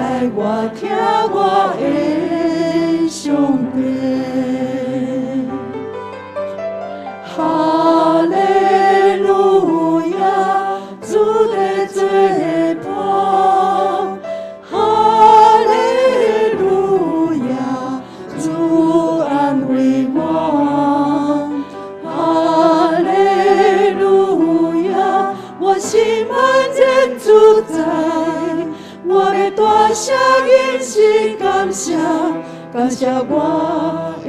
來我疼我的上帝。哈利路亞，主的作伴。哈利路亞，主安慰我。哈利路亞，我心安然自在。我欲大聲吟詩感謝，感謝我的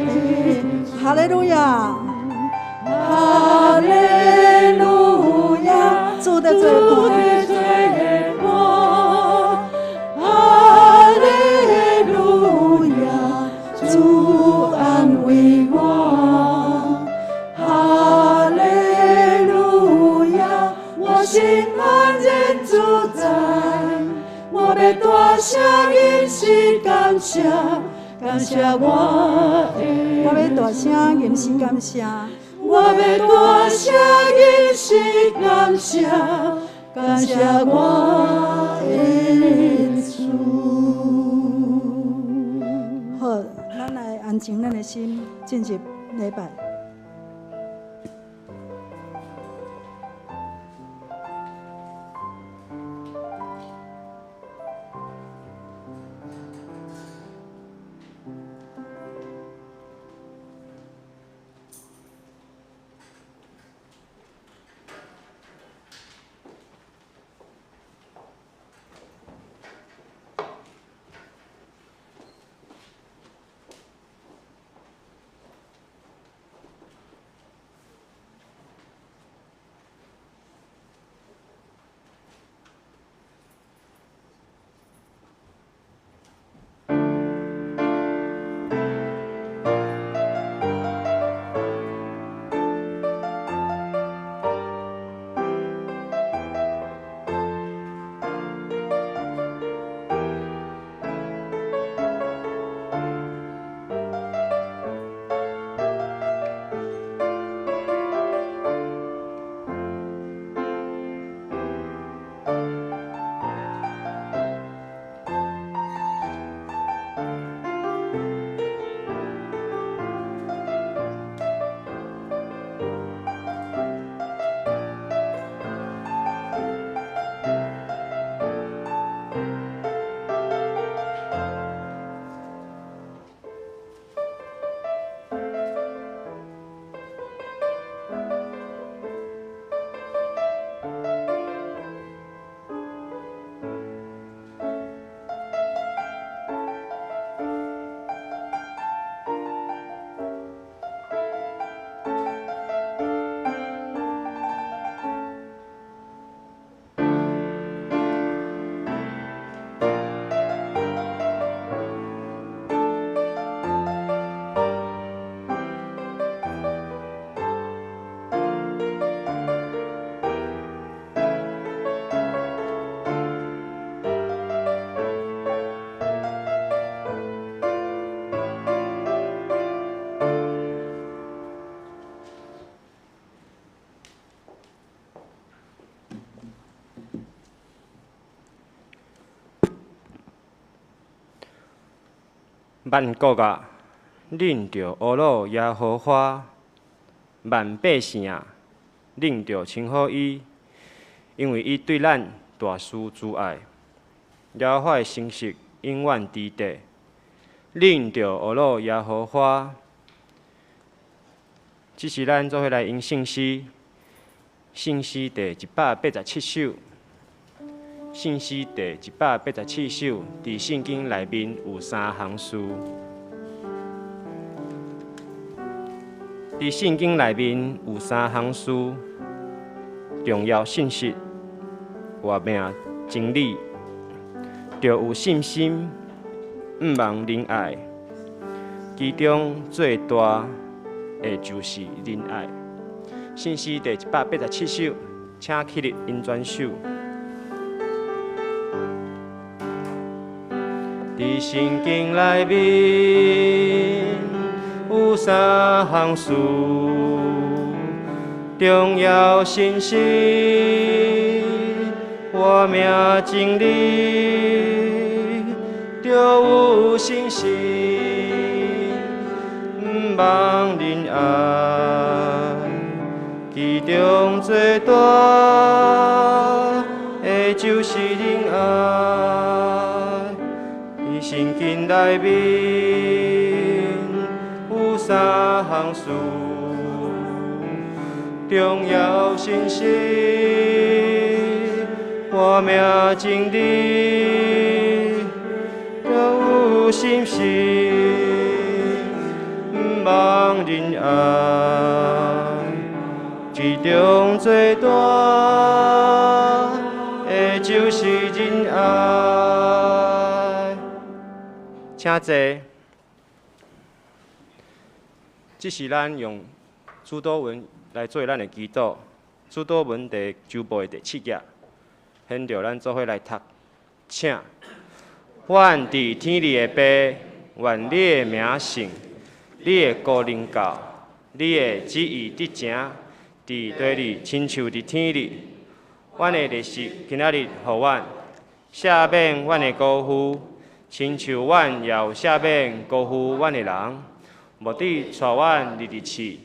主。哈利路亞，哈利路亞，主的主作伴，的作伴。哈利路亞，主安慰我。哈利路亞，我心安然自在。我欲大聲吟詩感謝，感謝我的我欲大聲吟詩感謝，我欲大聲吟詩感謝，感謝我的主。好，咱來安靜咱的心，進入禮拜。萬國啊，恁著呵咾耶和華；萬百姓啊，恁著稱呼伊，因為伊對咱大施慈愛。耶和華的誠實永遠佇地，恁著呵咾耶和華。這是咱做伙來吟聖詩，聖詩第187首。聖詩第187首，佇聖經內面有三行詩。佇聖經內面有三行詩，重要信息、活命真理，著有信心、毋忘仁愛。其中最大的就是仁愛。聖詩第187首，請起立引轉手。佇聖經內面有三項事，重要信息，活命真理，著有信心，毋忘仁爱，其中最大的就是仁爱。佇聖經內面有三項事，重要信息，活命真理，著有信心，毋忘仁愛，其中最大的就是仁愛。請坐。這是咱用主禱文來做咱的祈禱。主禱文第九部的第七頁，現著咱做伙來讀。請，阮佇天裡的父，願你的名聖，你的國臨到，你的旨意得成，佇地裡親像佇天裡。阮的日食今仔日予阮，赦免阮的辜負，親像阮也有赦免辜負阮的人。無得帶阮入去試，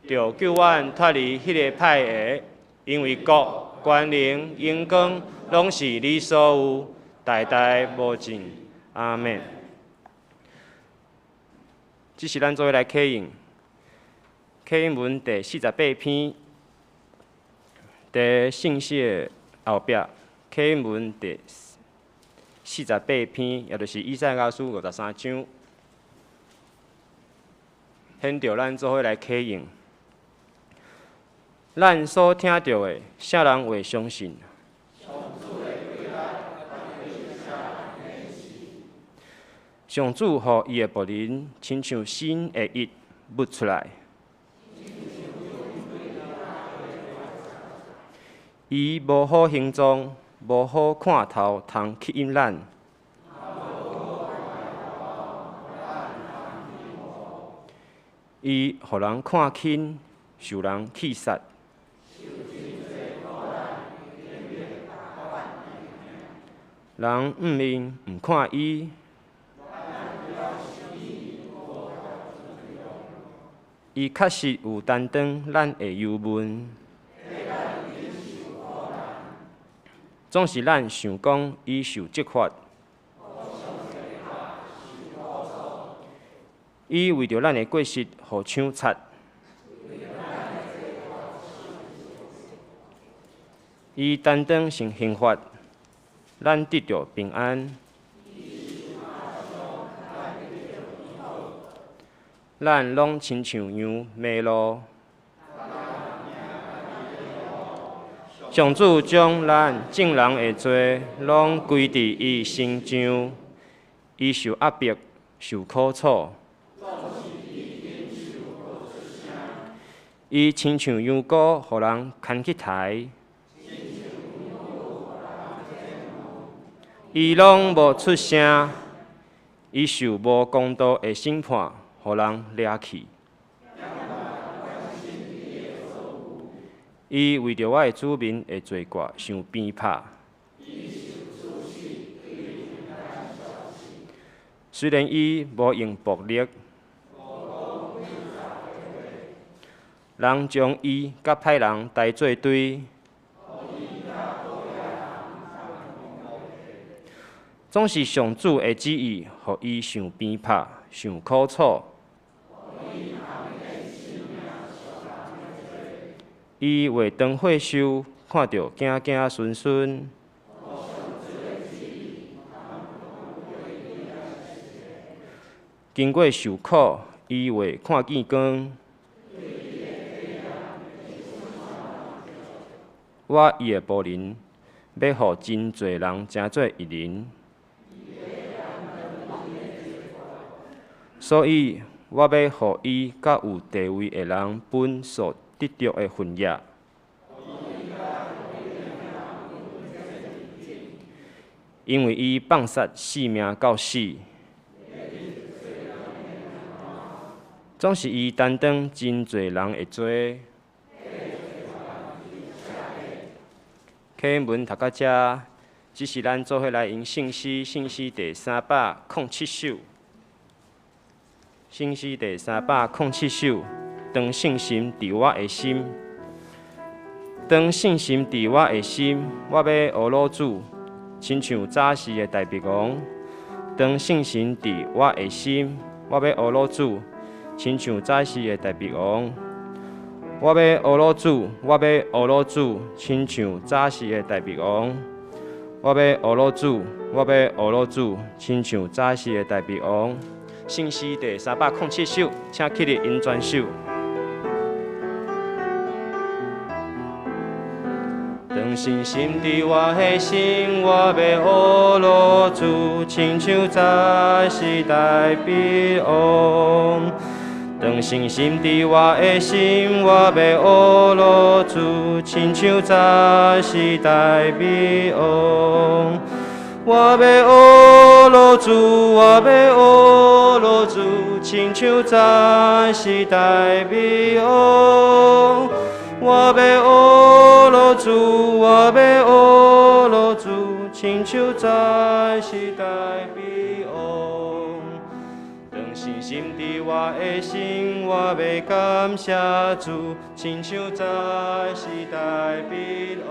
著救阮脫離彼个歹的，因為國、權能、榮光，攏是你所有，代代無盡。阿們。這是咱做伙來啟應，啟應文第48篇，佇聖詩的後壁，啟應文第四十八篇，也就是以賽亞書53章。現著咱做伙來啟應，咱所聽著的，啥人會相信？上主予伊的僕人親像新的蜜舞出來，伊無好形狀，無好看頭，通吸引咱。伊予人看輕，受人棄殺。人毋面毋看伊，伊確實有擔當咱的憂悶。總是咱想講伊受責罰。伊為著咱的過失，予槍插；伊擔當成刑罰，咱得著平安。咱攏親像羊迷路。上主將咱眾人的罪攏歸佇伊身上，伊受壓迫，受苦楚。伊親像羊羔，予人牽去刣。伊攏無出聲，伊受無公道的審判，予人掠去。伊為著我的子民的罪過，受鞭拍。雖然伊無用暴力，人將伊佮歹人刣做堆，總是上主的旨意，予伊受鞭拍、受苦楚。伊画長歲壽，看著子子孫孫。經過受苦，伊會看見光。我伊的僕人，欲予真濟人成做義人，所以我欲予伊佮有地位的人分所得著的份額。因為伊放殺性命到死，總是伊擔當真濟人的罪。課文讀到遮，這是咱做伙來用聖詩，聖詩第307首。聖詩第307首，當信心佇我的心，當信心佇我的心，我欲呵咾主，親像早時的大衛王。當信心佇我的心，我欲呵咾主，親像早時的大衛王。我欲呵咾主，我欲呵咾主，親像早時的大衛王。我欲呵咾主，我欲呵咾主，親像早時的大衛王。聖詩第307首，請起立引全首。當信心佇我的心，我欲呵咾主，親像早時大衛王。當信心佇我的心，我欲呵咾主，親像早時大衛王。我欲呵咾主，我欲呵咾主，親像早時大衛王。我欲呵咾主，我欲呵咾主，親像早時大衛王。當信心佇我的心，我欲感謝主，親像早時大衛王。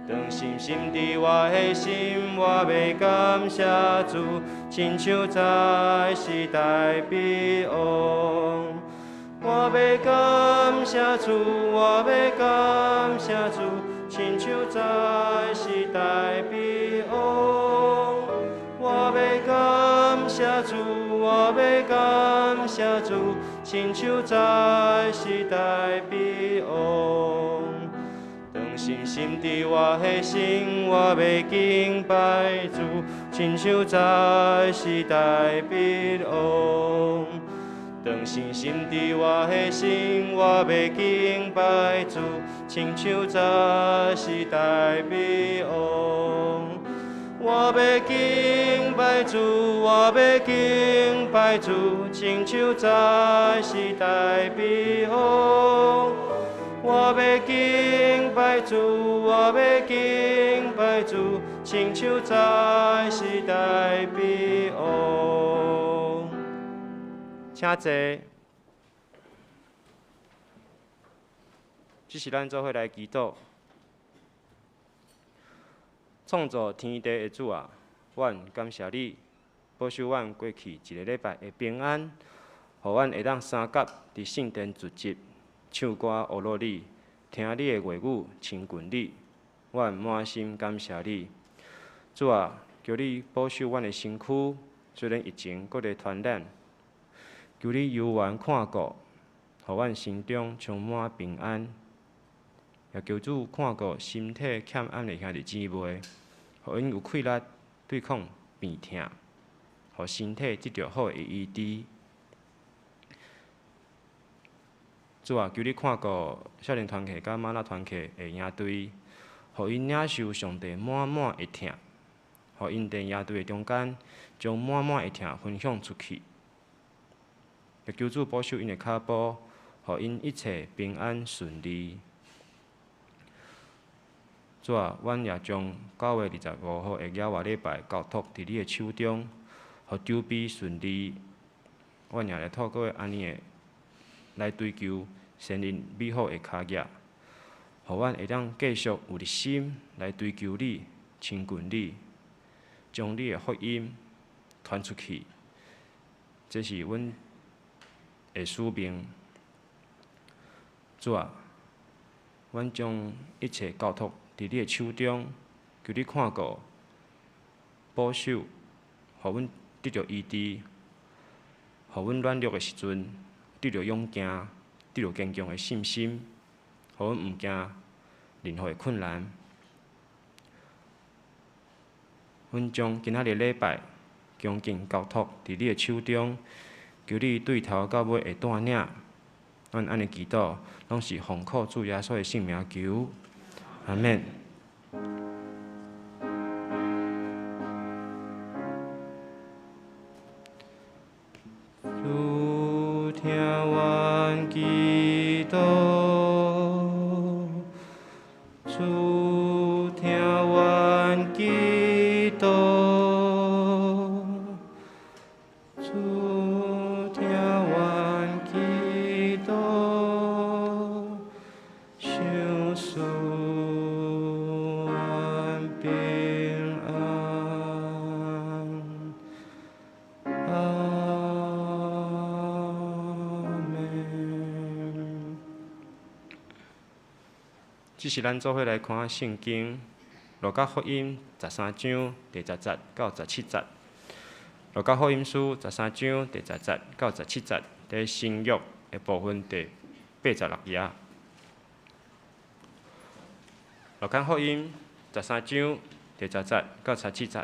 當信心佇我的心，我欲感謝主，親像早時大衛王。我欲感謝主，我欲感謝主，親像早時大衛王。我欲感謝主，我欲感謝主，親像早時大衛王。當信心佇我的心，我欲敬拜主，親像早時大衛王。當信心佇我的心，我欲敬拜主，親像早時大衛王。我欲敬拜主，我欲敬拜主，親像早時大衛王。我欲敬拜主，我欲敬拜主，親像早時大衛王。請坐。這是咱做伙來祈禱。創造天地的主啊，阮感謝你，保守阮過去一个禮拜的平安，予阮會當相佮佇聖殿聚集，唱歌呵咾你，聽你的話語，親近你。阮滿心感謝你，主啊，求你保守阮的身軀，雖然疫情閣咧傳染，求你猶原看顧，予阮心中充滿平安。也求主看顧身體欠暗的兄弟姊妹，予𪜶有氣力對抗病痛，予身體得著好的醫治。主啊，求你看顧少年團契佮瑪納團契的營隊，予𪜶領受上帝滿滿的疼，予𪜶佇營隊的中間，將滿滿的疼分享出去。也求主保守𪜶的跤步，予𪜶一切平安順利。主啊，阮也將9月25號的野外禮拜交託佇你的手中，予籌備順利。阮也來透過按呢的來追求先人美好的跤跡，予阮會當繼續有熱心來追求你、親近你，將你的福音傳出去。這是阮的使命。主啊，阮將一切交託佇你的手中，求你看顧、保守，予阮得著醫治，予阮軟弱的時陣得著勇健，得著堅強的信心，予阮毋驚任何的困難。阮將今仔日禮拜恭敬交託佇你的手中，求你對頭到尾會帶領。阮按呢祈禱，攏是奉靠主耶穌的聖名求，阿們。主聽阮祈禱，主聽阮這是咱做伙來看聖經，路加福音十三章第十節到十七節。路加福音書十三章第十節到十七節，佇新約的部分第86頁。路加福音十三章第十節到十七節，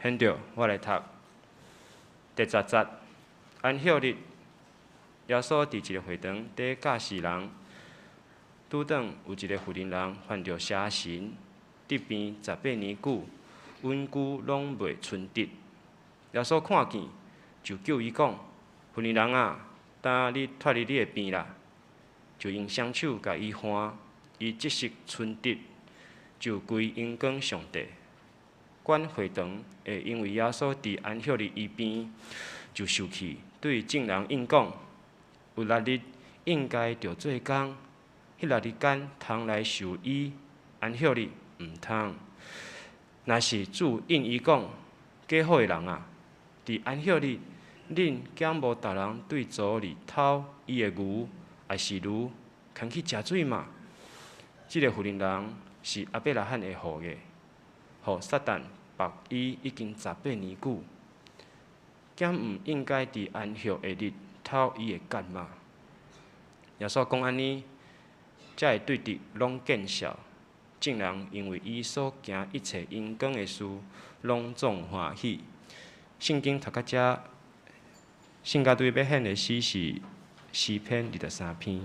現在我來讀第十節。安息日，耶穌佇一个會堂佇教示人，拄轉有一个婦人人犯著邪神，得病十八年久，穩久攏袂伸直。耶穌看見，就叫伊講：婦人人啊，今你脫離你的病啦！就用雙手共伊按，伊即時伸直，就歸榮光上帝。管會堂的因為耶穌佇安息日醫病，就受氣，對眾人應講：有六日應該著做工，彼六日間通來受醫，安息日毋通。若是主應伊講：假好的人啊！佇安息日，恁敢無逐人對槽裡偷伊的牛，抑是驢，牽去食水嗎？這个婦人人是亞伯拉罕的後裔，予撒旦縛伊已經十八年久，敢毋應該佇安息的日脫伊的結嗎？耶穌講按呢，才會對敵攏見笑。眾人因為伊所行一切榮光的事，攏總歡喜。聖經讀到遮，聖歌隊欲獻的詩是詩篇23篇。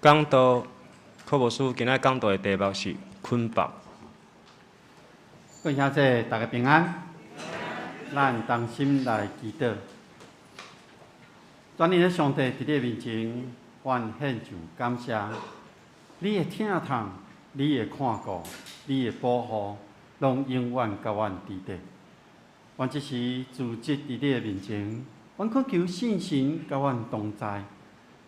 講道，柯牧師今仔講道的題目是捆綁。各位兄弟，大家平安。咱同心來祈禱。全能的上帝，佇你的面前，阮獻上感謝。你的疼痛，你的看顧，你的保護，攏永遠佮阮佇底。阮這時坐佇你的面前，阮懇求聖神佮阮同在，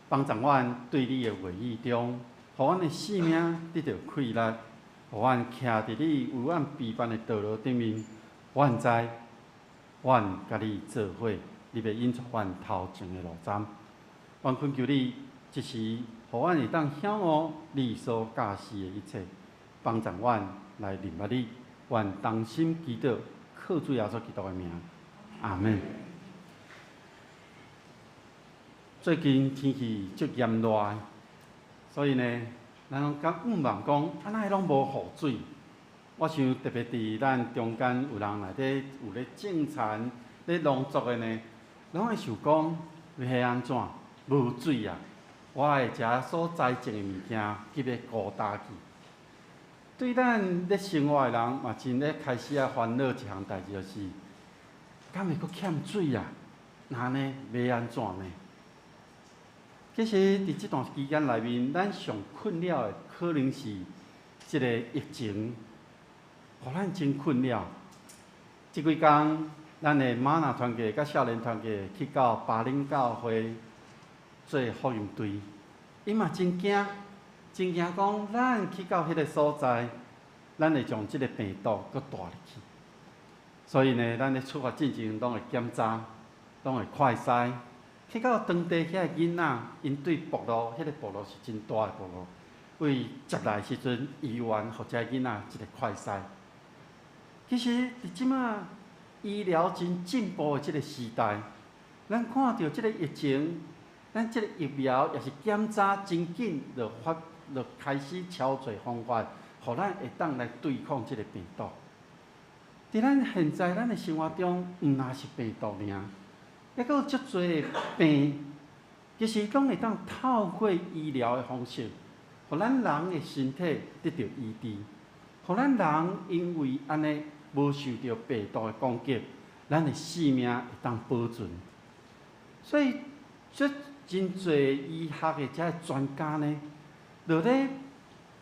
幫助阮對你的話語中，予阮的性命得著氣力，予阮徛佇你為阮備辦的道路頂面。阮知，阮佮你做伙，你欲引帶阮頭前的路針。阮懇求你，這時予阮會當曉悟你所教示的一切，幫助阮來認捌你。阮同心祈禱，靠主耶穌基督的名，阿門。最近天氣足炎熱，所以呢，咱攏較向望講，啊，哪會攏無雨水？我想特別佇咱中間有人內底有咧種田、咧農作的呢，攏會想講，欲按怎無水啊？我的遮所栽種的物件，急欲枯焦去。對咱咧生活的人嘛，真咧開始愛煩惱一項代誌，就是，敢會閣欠水啊？若按呢，欲按怎呢？其實佇這段期間內面，咱上困擾的可能是這个疫情，予咱真困擾。這幾工，咱的嗎哪團契佮少年團契去到巴嶺教會做福音隊，𪜶嘛真驚，真驚講咱去到彼个所在，咱會將這个病毒閣帶入去。所以呢，咱咧出發進前攏會檢查，攏會快篩。去到當地遐个囡仔，𪜶對暴露，彼个暴露是真大的暴露。為接來時陣，醫院予這个囡仔一个快篩。其實，佇這馬醫療真進步的這个時代，咱看著這个疫情，咱這个疫苗也是檢查真緊，就發，就開始超濟方法，予咱會當來對抗這个病毒。佇咱現在咱的生活中，毋但是病毒爾。抑閣有足濟病，其實攏會當透過醫療的方式，予咱人的身體得著醫治，予咱人因為按呢無受著病毒的攻擊，咱的性命會當保存。所以，這真濟醫學的這專家呢，就咧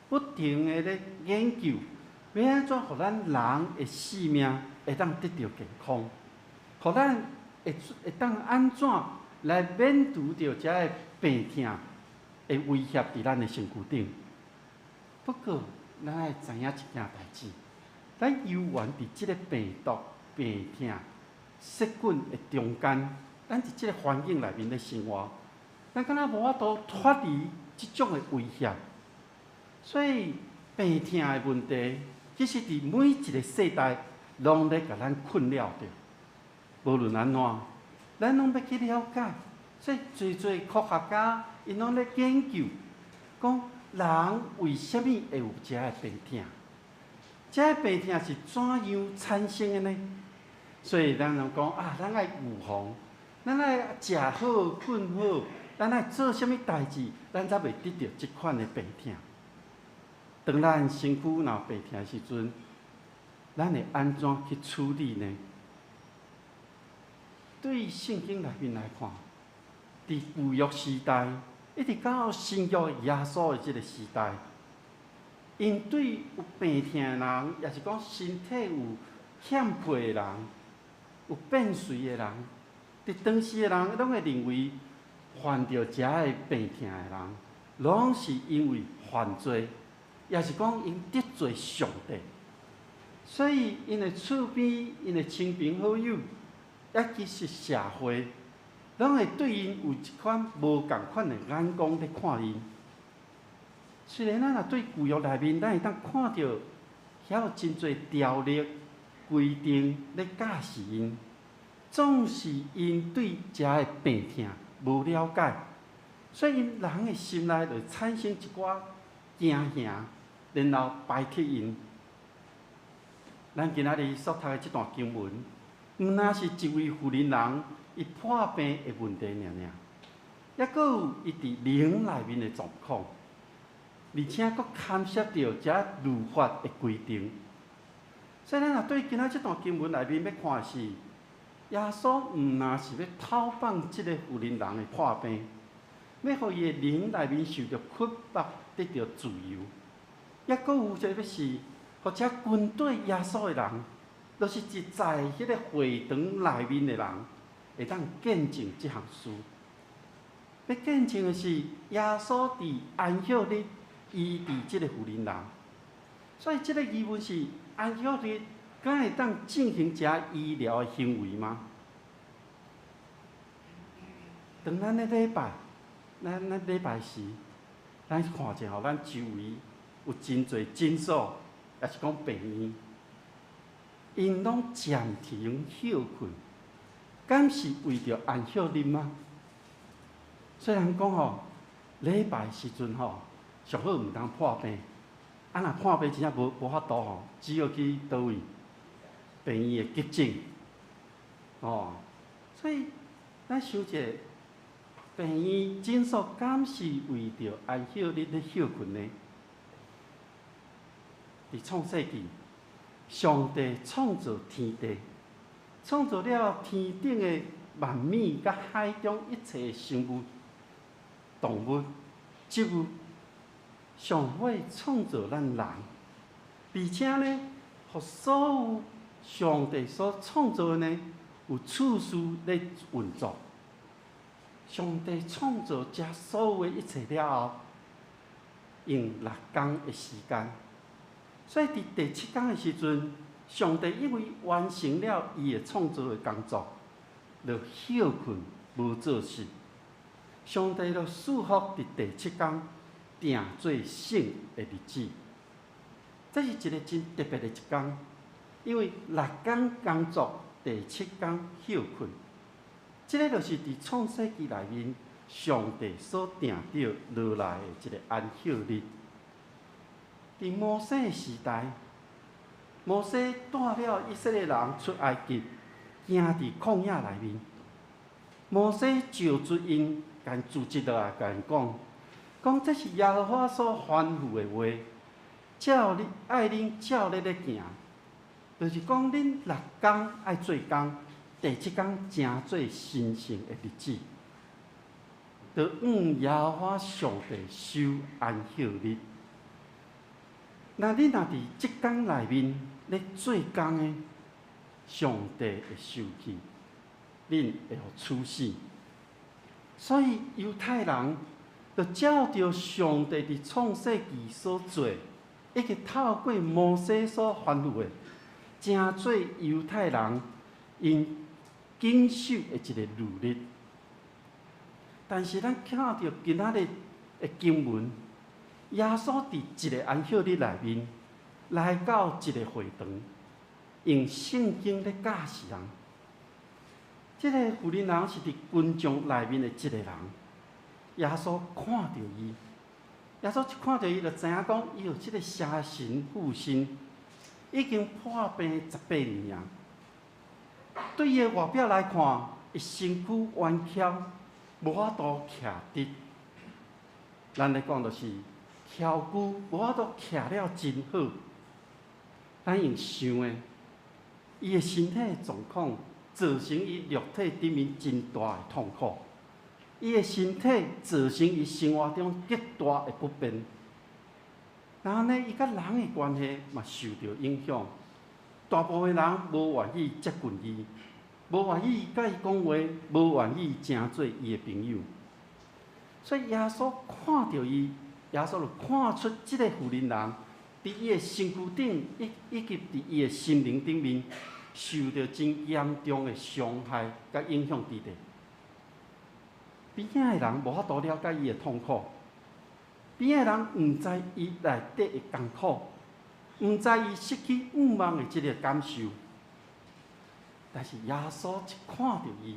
不停的咧研究，欲按怎予咱人的性命會當得著健康，予咱會當按怎來免除著這个病痛的威脅佇咱的身軀頂。不過，咱愛知影一件代誌，咱猶原佇這个病毒、病痛、細菌的中間，咱佇這個環境內面咧生活，咱敢若無法度脫離這種的威脅。所以，病痛的問題，其實佇每一個世代攏咧共咱困擾著。無論按怎，咱攏欲去了解。所以，濟濟科學家𪜶攏咧研究，講人為啥物會有這个病痛？這个病痛是怎樣產生的呢？所以，咱攏講啊，咱愛預防，咱愛食好、睏好，咱愛做啥物代誌，咱才袂得著這款的病痛。當咱身軀若有病痛的時陣，咱會按怎去處理呢？對聖經內面來看，佇舊約時代，一直到新約耶穌的這個時代，𪜶對有病痛的人，抑是講身體有欠缺的人，有變隨的人，佇當時的人攏會認為，患著這个病痛的人，攏是因為犯罪，抑是講𪜶得罪上帝，所以𪜶的厝邊、𪜶的親朋好友，抑其實社會，攏會對𪜶有一款無仝款的眼光咧看𪜶。雖然咱若對舊約內面，咱會當看著遐有真濟條例規定咧教示𪜶，總是𪜶對這个病痛無了解，所以𪜶人的心內就產生一寡驚嚇，然後排斥𪜶。咱今仔日所讀的這段經文，毋但是一位婦人人伊破病的問題爾爾，抑閣有伊佇靈內面的狀況。而且閣牽涉著遮律法的規定。所以咱若對今仔這段經文內面欲看的是，耶穌毋但是欲透放這个婦人的破病，欲予伊的靈內面受著束縛，得著自由，抑閣有一个是，予遮跟綴耶穌的人，就是佇在彼个會堂內面的人，會當見證這項事。欲見證的是耶穌佇安息日醫治這个婦人。所以這个疑問是：安息日敢會當進行遮醫療的行為嗎？當咱咧禮拜，咱咧禮拜時，咱看者吼，咱周圍有真濟診所，抑是講病院，𪜶攏暫停歇睏，敢是為著安息日嗎？雖然講吼，禮拜時陣吼，上好毋通破病，啊若破病真正無法度吼，只好去佗位病院的急診，哦，所以咱想者，病院診所敢是為著安息日咧歇睏呢？佇創世紀，上帝創造天地，創造了天頂的萬物佮海中一切生物、動物、植物，上尾創造咱人，而且呢，予所有上帝所創造的呢，有次序咧運作。上帝創造這所有的一切了後，用六工的時間，所以佇第七工的時陣，上帝因為完成了伊的創造的工作，就歇睏無做事。上帝就賜福佇第七工定做聖的日子。這是一个真特別的一工，因為六工工作，第七工歇睏。這个就是佇創世紀內面，上帝所定著落來的一个安息日。佇摩西的時代，摩西帶了以色列人出埃及，行佇曠野內面。摩西召出𪜶，共𪜶組織落來，共𪜶講，講這是耶和華所吩咐的話，照你愛恁照咧咧行，就是講恁六工愛做工，第七工成做神聖的日子，就向耶和華上帝守安息日。若恁若佇這工內面咧做工的，上帝會生氣，恁會予處死。所以猶太人就照著上帝佇創世紀所做，以及透過摩西所吩咐的，成做猶太人𪜶謹守的一个律例。但是咱看著今仔日的經文，耶穌佇一个安息日內面來到一个會堂，用聖經咧教示人。這个婦人是佇群眾內面的一个人，耶穌看著伊，耶穌一看著伊就知影講，伊有這个邪神附身，已經破病18年啊。對伊的外表來看，伊身軀彎曲，無法度徛直。咱咧講就是蹺龜無法度徛了真好。咱用想的，伊的身體狀況造成伊肉體頂面真大的痛苦，伊的身體造成伊生活中極大的不便。然後呢，伊佮人的關係嘛受著影響。大部分人無願意接近伊，無願意佮伊講話，無願意成做伊的朋友。所以耶穌看著伊，耶穌就看出這个婦人佇伊的身軀頂，以及佇伊的心靈頂面，受著真嚴重的傷害佮影響佇咧。邊仔的人無法度了解伊的痛苦，邊仔的人毋知伊內底的艱苦，毋知伊失去向望的這个感受。但是耶穌一看著伊，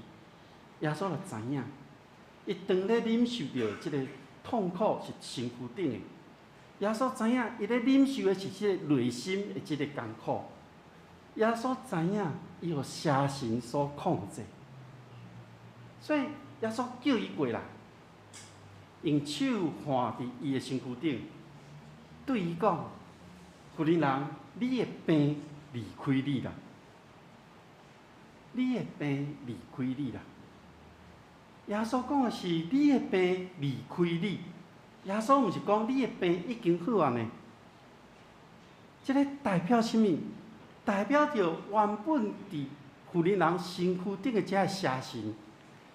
耶穌就知影，伊當咧忍受著這个痛苦是身軀頂的。耶穌知影，伊咧忍受的是這个內心的這个艱苦。耶穌知影，伊予邪神所控制，所以耶穌叫伊過來，用手按佇伊的身軀頂，對伊講：婦人人，你的病離開你啦，你的病離開你啦。耶穌講的是你的病離開你，耶穌毋是講你的病已經好啊呢。這个代表啥物？代表著原本佇婦人人身軀頂的這个邪神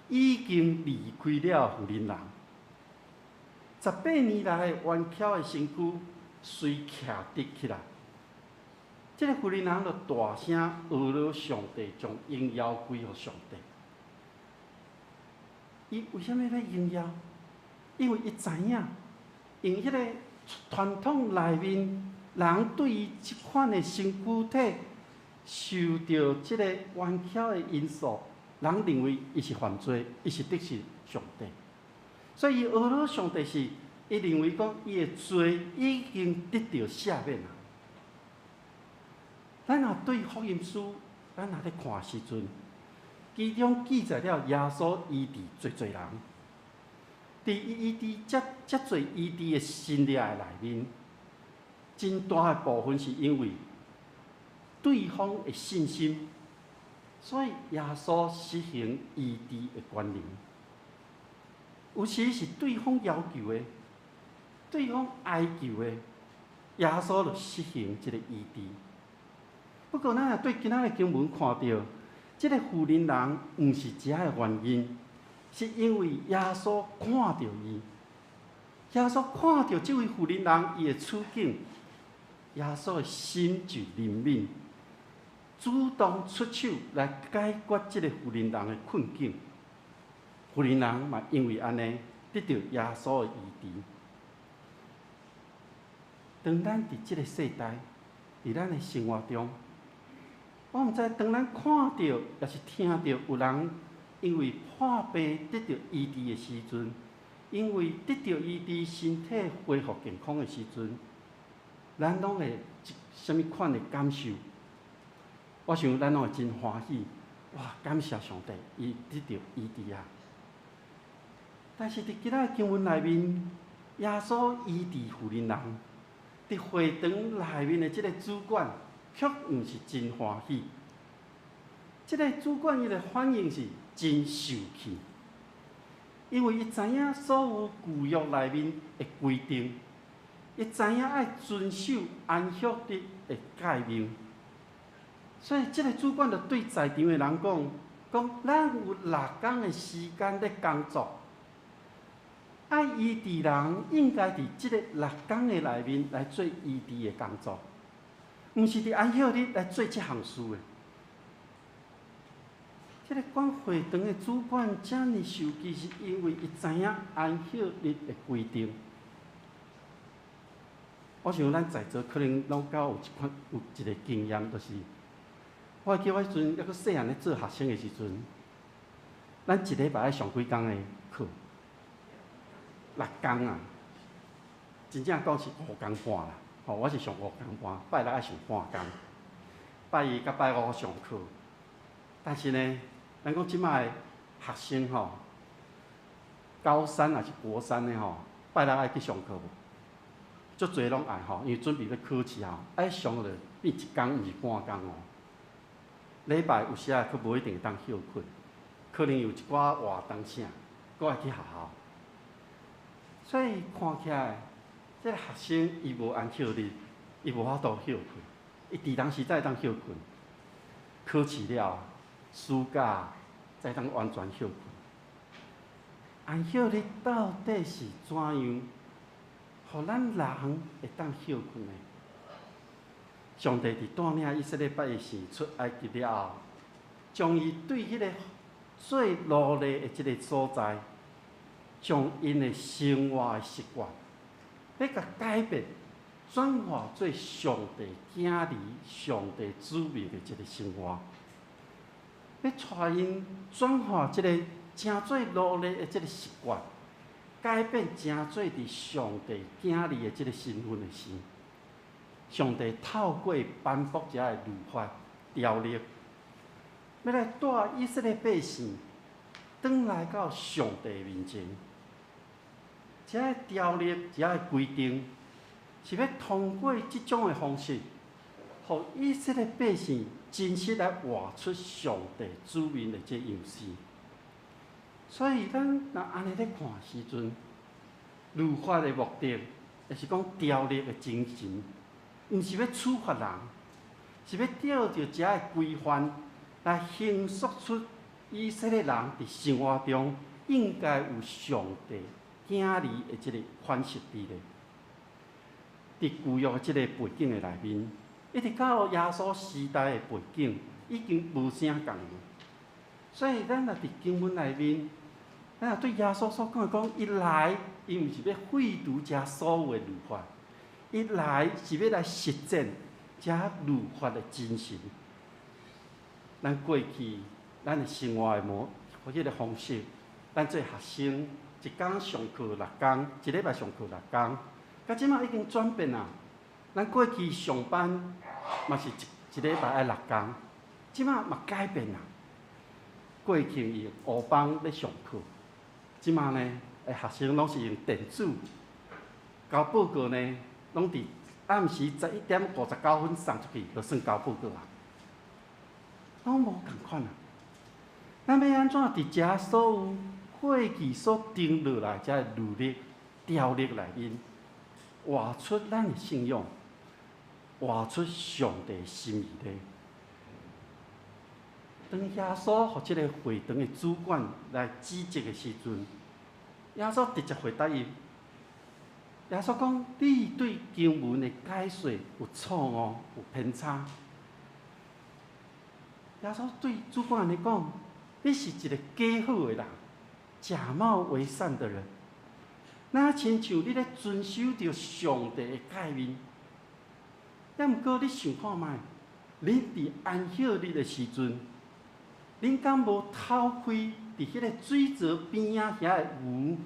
已經離開了婦人人。18年來的冤巧的身軀隨徛直起來，這个婦人人就大聲阿羅上帝，將榮耀歸予上帝。伊為啥物欲榮耀？因為伊知影，用彼個傳統內面人對伊這款的身軀體受著這个冤巧的因素，人認為伊是犯罪，伊是得罪上帝。所以伊阿羅上帝是，伊認為講伊的罪已經得著赦免啊。咱若對福音書，咱若咧看時陣，其中記載了耶穌醫治濟濟人，佇伊醫治遮遮濟醫治的神跡的內面，真大的部分是因為對方的信心，所以耶穌實行醫治的權能。有時是對方要求的，對方哀求的，耶穌就實行這个醫治。不過，咱若對今仔的經文看著，這个婦人人毋是這个原因，是因為耶穌看著伊，耶穌看著這位婦人人伊的處境，耶穌的心就憐憫，主動出手來解決這个婦人人的困境。婦人人嘛因為按呢得著耶穌的醫治。當咱佇這个世代，佇咱的生活中，我毋知當咱看著，抑是聽著有人因為破病得著醫治的時陣，因為得著醫治身體恢復健康的時陣，咱攏會啥物款的感受？我想咱攏會真歡喜，哇！感謝上帝，伊得著醫治啊！但是佇今仔的經文內面，耶穌醫治婦人人，佇會堂內面的這个主管，卻毋是真歡喜。這个主管伊的反應是真受氣，因為伊知影所有舊約內面的規定，伊知影愛遵守安息日的誡命，所以這个主管就對在場的人講：講咱有六工的時間咧工作。愛醫治人應該佇這个六工的內面來做醫治的工作，毋是佇安息日來做這項事的。這个管會堂的主管遮爾受氣，是因為伊知影安息日的規定。我想咱在座可能攏較有一款有一个經驗，就是我會記我彼陣猶閣細漢咧做學生的時陣，咱一禮拜愛上幾工的課？六工啊，真正講是五工半啦。吼，我是上五工半，拜六愛上半工，拜一佮拜五上課。但是呢，咱講這擺的學生吼，高三抑是國三的吼，拜六愛去上課無？足濟攏愛吼，因為準備欲考試吼，愛上就變一工，毋是半工哦。禮拜有時啊，閣無一定會當歇睏，可能有一寡活動啥，閣愛去學校。所以看起來，這个學生伊無安息日，伊無法度歇睏，伊佇當時才會當歇睏。考試了，暑假才會當完全歇睏。安息日到底是怎樣，予咱人會當歇睏呢？上帝佇帶領以色列百姓出埃及了後，將伊對彼个做奴隸的這个所在，將𪜶的生活的習慣，欲共改變，轉化做上帝子兒、上帝子民的這个生活，欲帶𪜶轉化這个成做奴隸的這个習慣，改變成做佇上帝子兒的這个身份的時，上帝透過頒布這个律法條例，欲來帶以色列百姓轉來到上帝面前。這个條例，這个規定，是欲通過這種的方式，予以色列百姓真實來活出上帝子民的這樣式。所以咱若按呢咧看時陣，律法的目的，也是講條例的精神，毋是欲處罰人，是欲藉著這个規範來形塑出以色列人佇生活中應該有上帝囝兒的這個款式佇咧。佇舊約的這個背景的內面，一直到耶穌時代的背景已經無啥仝。所以咱若佇經文內面，咱若對耶穌所講的講，伊來，伊毋是欲廢除這所有的律法，伊來是欲來實踐這律法的精神。咱過去咱的生活的模，彼個方式，咱做學生一工上課六工，一禮拜上課六工，到這馬已經轉變啊。咱過去上班嘛是一一禮拜愛六工，這馬嘛改變啊。過去用烏板咧上課，這馬呢，學生攏是用電子交報告呢，攏佇暗時11點59分送出去，就算交報告啊。攏無仝款啊！咱欲按怎佇遮所有過去所定落來遮律例條例內面，活出咱的信仰，活出上帝心意呢？當耶穌予這个會堂的主管來指責的時陣，耶穌直接回答伊。耶穌講：你對經文的解說有錯誤，有偏差。耶穌對主管按呢講：你是一个假好的人，假冒為善的人。若親像你咧遵守著上帝的誡命，抑毋過你想看覓？恁佇安息日的時陣，恁敢無偷窺佇彼个水槽邊仔遐的牛、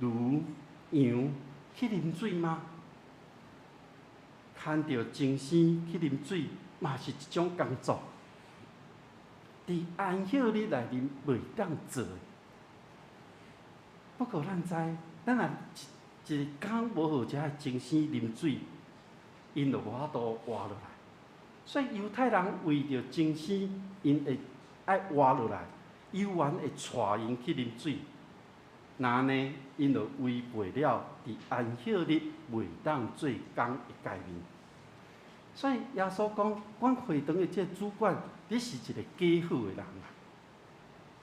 驢、羊去啉水嗎？牽著精牲去啉水，嘛是一種工作。佇安息日內面袂當做的。不過咱知，咱若一一工無予遮的精牲啉水，𪜶就無法度活落來。所以猶太人為著精牲，𪜶會愛活落來，猶原會帶𪜶去啉水。若按呢，𪜶就違背了佇安息日袂當做工的誡命。所以耶穌講，阮會堂的這個主管，你是一個假好的人啊！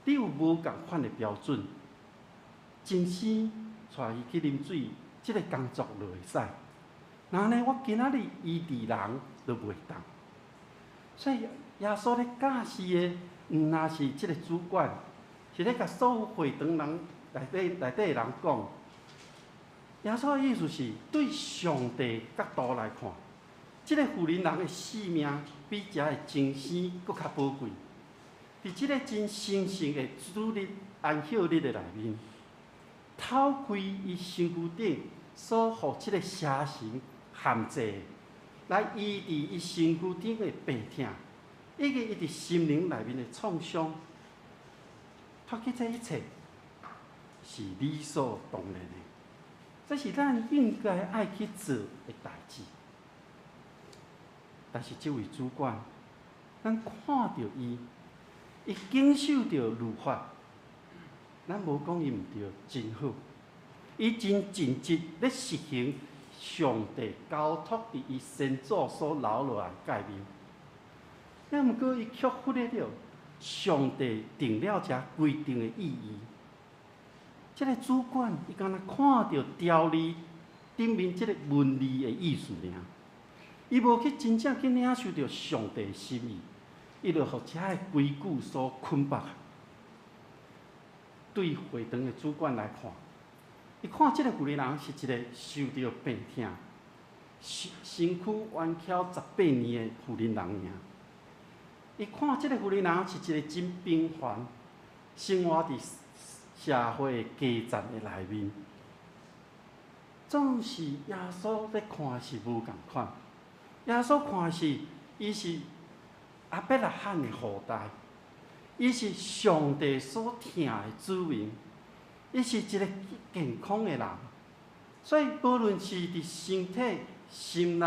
你有無仝款的標準？精牲帶伊去啉水，這个工作就會使。若按呢，我今仔日醫治人就袂當。所以耶穌咧教示的，毋但是這個主管，是咧共所有會堂人內底內底的人講。耶穌的意思是對上帝角度來看，這個婦人人的性命比遮的精牲閣較寶貴。佇這个真神聖的主日安息日的內面，偷窺伊身軀頂所予這个邪神限制，來醫治伊身軀頂的病痛，以及伊佇心靈內面的創傷，脫去這一切是理所當然的。這是咱應該愛去做的代誌。但是這位主管，咱看著伊，伊謹守著律法，咱無講伊毋對，真好。伊真盡職咧實行上帝交託佇伊先祖所留落來的誡命。抑毋過伊卻忽略了上帝定了這規定的意義。這个主管伊敢若看著條例頂面這个文字的意思爾，伊無去真正去領受著上帝的心意，伊就予遮的規矩所捆綁。對會堂的主管來看，伊看這个婦人是一個受著病痛、身身軀彎曲18年的婦人爾。伊看這个婦人是一個真平凡、生活佇社會基層的內面，總是耶穌咧看是無仝款。耶穌看是，伊是亞伯拉罕的後代，伊是上帝所疼的子民，伊是一個健康的人，所以無論是佇身體，心內、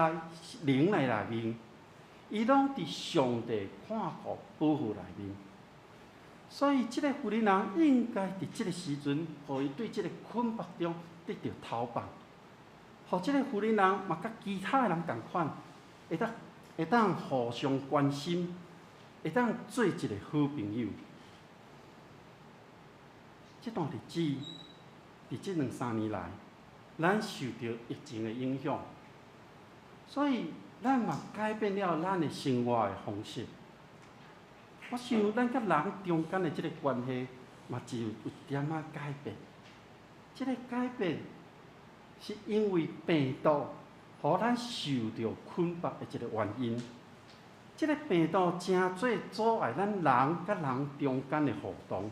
靈內面，伊攏佇上帝看顧保護內面。所以，這个婦人人應該佇這个時陣，予伊對這个捆縛中得著透放，予這个婦人人嘛佮其他的人仝款，會當互相關心，會當做一个好朋友。這段日子，佇這兩三年來，咱受著疫情的影響，所以咱嘛改變了咱的生活的方式。我想咱佮人中間的這个關係，嘛是有點仔改變。這个改變是因為病毒，予咱受著捆縛的一个原因。這个病毒誠濟阻礙咱人佮人中間的互動，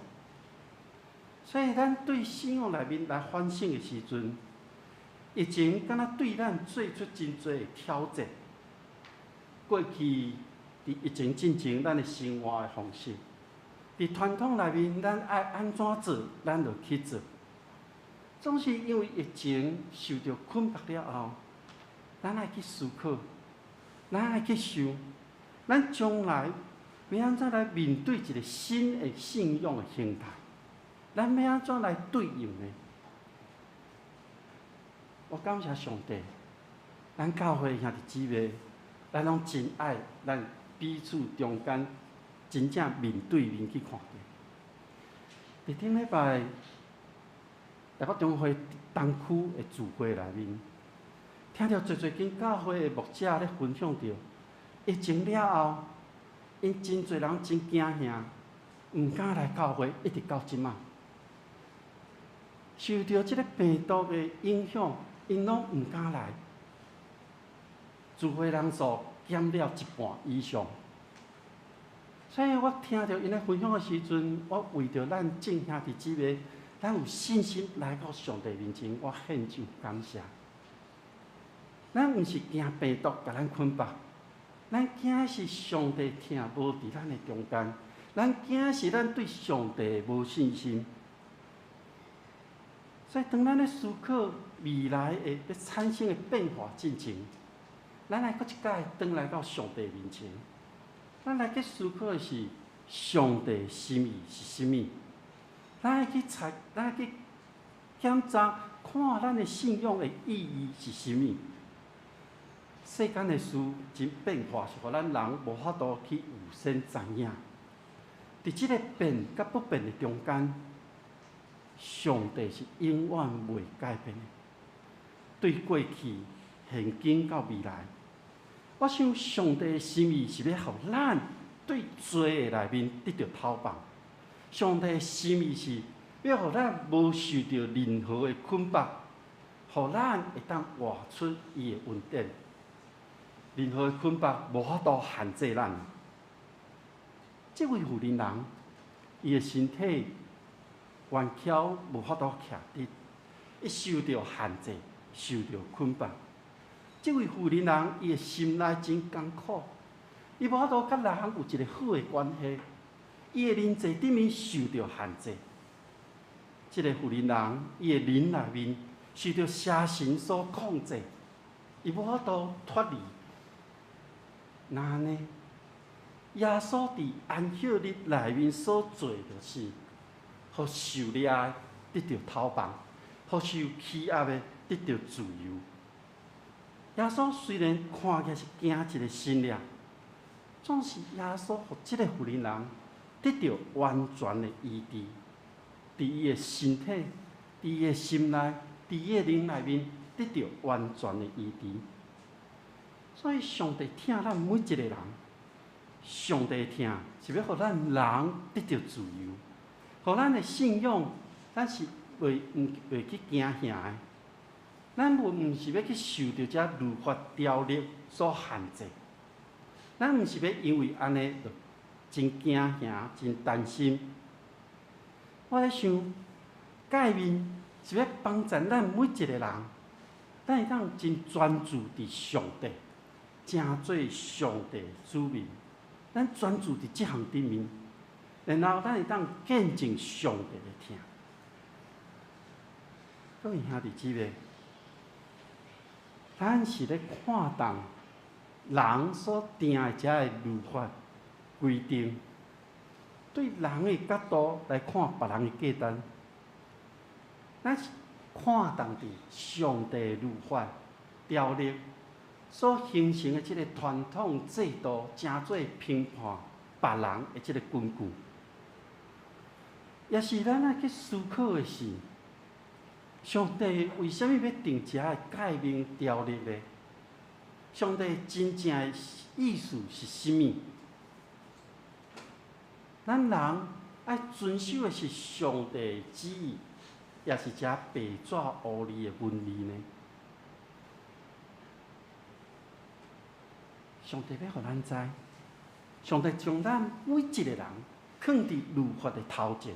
所以咱對信仰內面來反省的時陣，疫情敢若對咱做出真濟的挑戰。過去佇疫情進前，咱的生活的方式，佇傳統內面，咱愛按怎做，咱就去做。總是因為疫情受著捆縛了後，咱愛去思考，咱愛去想，咱將來欲按怎來面對一个新的信仰的形態？咱欲按怎來對應呢？我感謝上帝，咱教會兄弟姊妹，咱攏真愛咱彼此中間真正面對面去看見。佇頂禮拜，台北中會東區的聚會內面，聽著濟濟間教會的牧者咧分享著，疫情了後，𪜶真濟人真驚嚇，毋敢來教會，一直到這馬。受著這个病毒的影響，𪜶攏毋敢來。聚會人數減了一半以上。所以我聽著𪜶咧分享的時陣，我為著咱眾兄弟姊妹，咱有信心來到上帝面前，我獻上感謝。咱毋是驚病毒共咱捆綁，咱驚的是上帝疼無佇咱的中間，咱驚的是咱對上帝無信心。所以，當咱咧思考未來會欲產生的變化進前，咱愛閣一擺轉來到上帝面前，咱來去思考的是上帝心意是啥物？咱愛去查，咱愛去檢查，看咱的信仰的意義是啥物？世間的事真變化，是予咱人無法度去預先知影。佇這个變佮不變的中間，上帝是永遠袂改變的。對過去、現今到未來，我想上帝的心意是欲予咱對罪的內面得著透放。上帝的心意是欲予咱無受著任何的捆綁，予咱會當活出伊的恩典。任何的捆綁無法度限制咱。這位婦人人，伊的身體頑巧無法度徛直，伊受著限制，受著捆綁。這位婦人人，伊的心內真艱苦，伊無法度佮人有一个好的關係，伊的人際頂面受著限制。這个婦人人，伊的靈內面受著邪神所控制，伊無法度脫離。若按呢，耶穌佇安息日內面所做的，就是予受掠的得著透放，予受欺壓的得著自由。耶穌雖然看起來是行一个神跡，總是耶穌予這个婦人人得著完全的醫治，佇伊的身體、佇伊的心內、佇伊的靈內面得著完全的醫治。所以上帝疼咱每一个人，上帝疼是欲予咱人得著自由，予咱的信仰，咱是袂去驚嚇的。咱毋是欲去受著這律法條例所限制，咱毋是欲因為按呢就真驚嚇、真擔心。我咧想，誡命是欲幫助咱每一個人，咱會當真專注佇上帝，成做上帝子民。咱專注佇這項頂面，然後咱會當見證上帝的疼。各位兄弟姊妹，咱是咧看重人所定的這个律法規定，對人的角度來看別人的價值，咱是看重佇上帝律法條例所形成的這个傳統制度，成做評判別人的這个根據。也是咱愛去思考的是，上帝為啥物欲定這个誡命條例呢？上帝真正的意思是啥物？咱人愛遵守的是上帝的旨意，抑是這白紙烏字的文字呢？上帝欲予咱知，上帝將咱每一个人囥佇律法的頭前。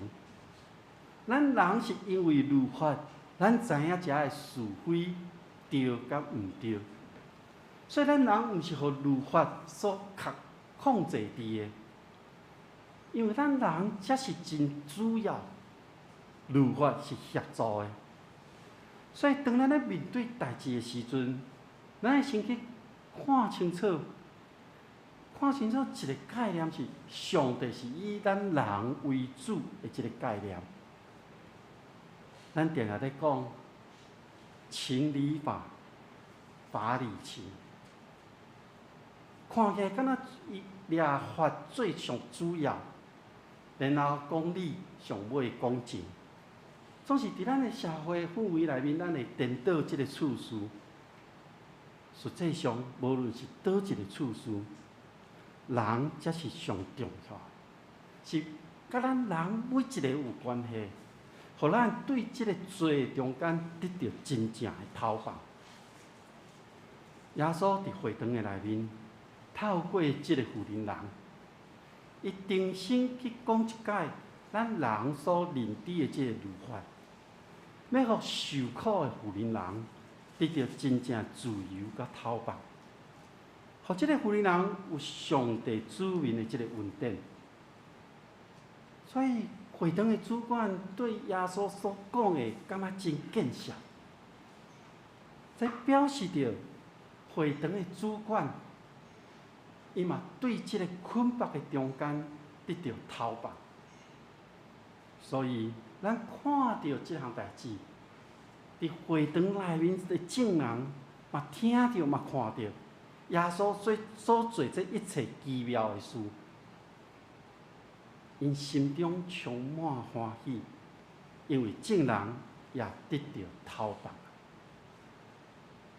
咱人是因為律法，咱知影這个是非對佮毋對，所以咱人毋是予律法所控制佇的，因為咱人才是真主要，律法是協助的。所以當咱咧面對代誌的時陣，咱愛先去看清楚，看清楚一個概念是上帝是以咱人為主的這個概念。咱定定咧講情理法，法理情，看起來敢若伊掠法最上主要，然後講理上尾講情，總是佇咱的社會氛圍內面，咱會顛倒這個次序。實際上，無論是佗一個次序，人才是上重要，是佮咱人每一個有關係。予咱對這个罪中間得著真正的透放。耶穌佇會堂的內面，透過這个婦人人，伊重新去講一擺咱人所認知的這个律法，欲予受苦的婦人人得著真正自由佮透放，予這个婦人人有上帝子民的這个恩典。所以，會堂的主管對耶穌所講的，感覺真見笑。這表示著會堂的主管，伊嘛對這个捆綁的中間得著透放。所以，咱看著這項代誌，佇會堂內面的眾人嘛聽著嘛看著耶穌所做這一切奇妙的事。𪜶心中充滿歡喜，因為眾人也得著透放。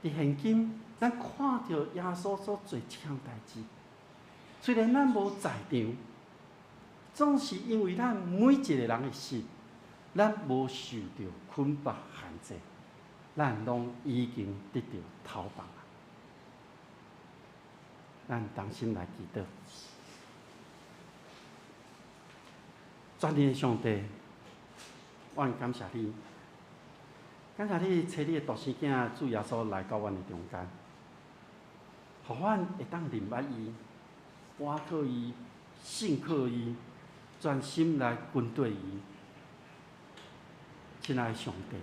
佇現今，咱看著耶穌所做這項代誌，雖然咱無在場，總是因為咱每一個人的心，咱無受著捆綁限制，咱攏已經得著透放。咱同心來祈禱。全能的上帝，我感謝你，感謝你差你的獨生囝主耶穌來到阮的中間，予阮會當認捌伊，倚靠伊，信靠伊，專心來跟隨伊。親愛的上帝，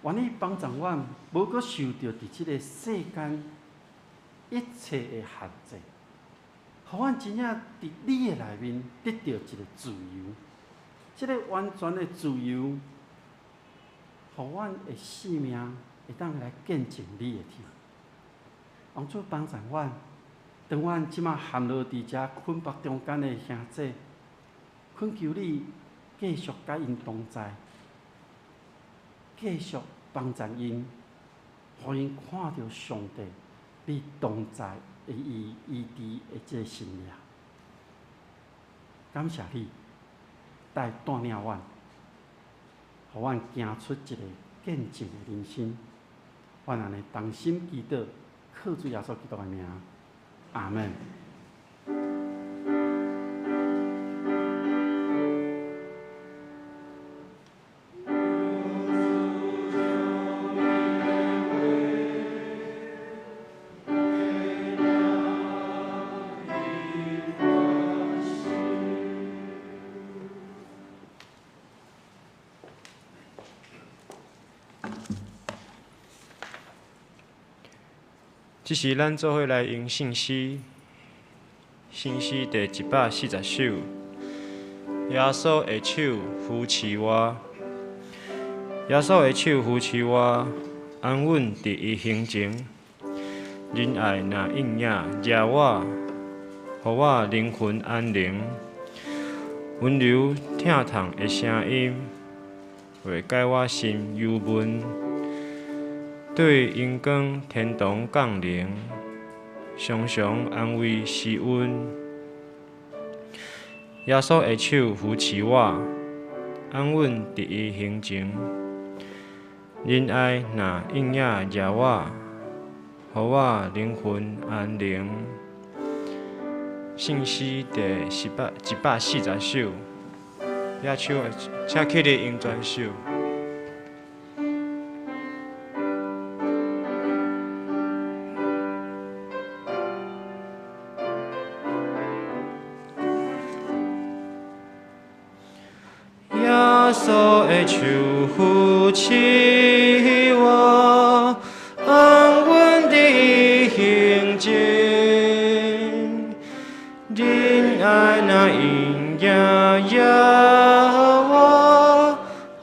願你幫助阮，無閣受著佇這个世間一切的限制。予阮真正佇你的內面得著一个自由，這个完全的自由，予阮的生命會當來見證你的疼。求主幫助阮，當阮這馬陷落佇這捆縛中間的兄弟，懇求你繼續佮𪜶同在，繼續幫助𪜶，予𪜶看著上帝你同在。伊醫治的這个神迹，感謝你帶領阮，予阮行出一个見證的人生。阮按呢同心祈禱，靠主耶穌基督的名，阿們。這是咱做伙來用聖詩，聖詩第140首。耶穌的手扶持我，耶穌的手扶持我，安穩佇伊胸前。仁愛若蔭影掠我，予我靈魂安寧。溫柔疼痛的聲音，化解我心憂悶。對榮光天堂降臨，常常安慰施恩。耶穌的手扶持我，安穩佇伊胸前。仁愛若蔭影掠我，予我靈魂安寧。聖詩第140首，也手，請起立用全首。耶穌的手扶持我，安穩佇伊胸前。仁愛若蔭影掠我，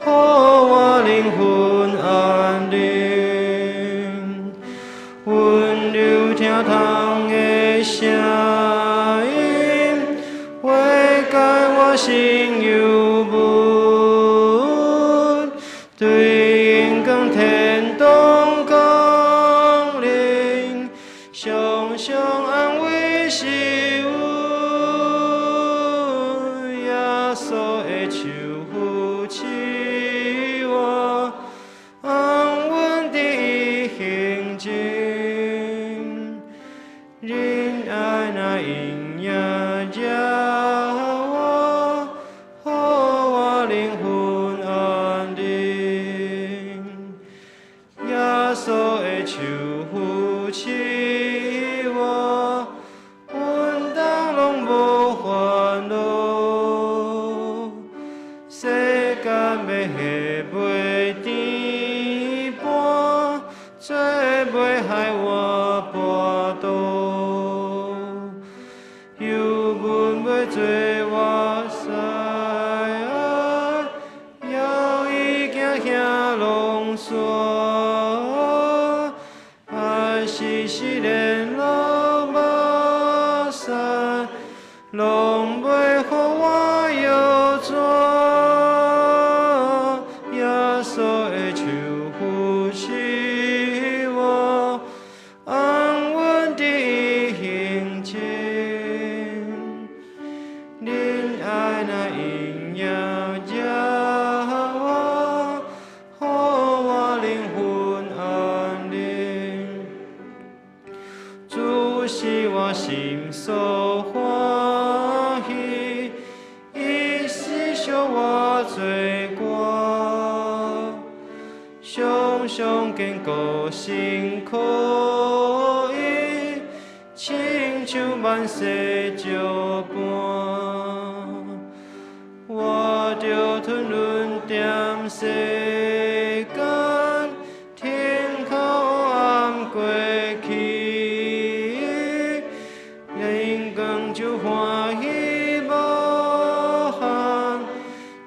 予我靈魂安寧。溫柔疼痛的聲音，化解我心憂悶。對榮光天堂降臨，常常安慰施恩。耶穌的手扶持我，安穩佇伊胸前。仁愛若蔭影掠我，予我靈魂安寧。耶穌的手扶持我，阮當攏無煩惱。世間欲下袂甜伴，做袂害我跋倒。油溫袂做我驶，搖伊行遐浪山，愛是試煉落目屎，攏袂予我搖轉。耶穌的手扶持我，安穩佇伊胸前。仁愛若蔭影掠我，予我靈魂安寧。主是我心所歡喜，伊洗濯我罪過，常常堅固心可依，親像萬世石伴。我著吞忍踮世間，天空暗過去，榮光就歡喜無限，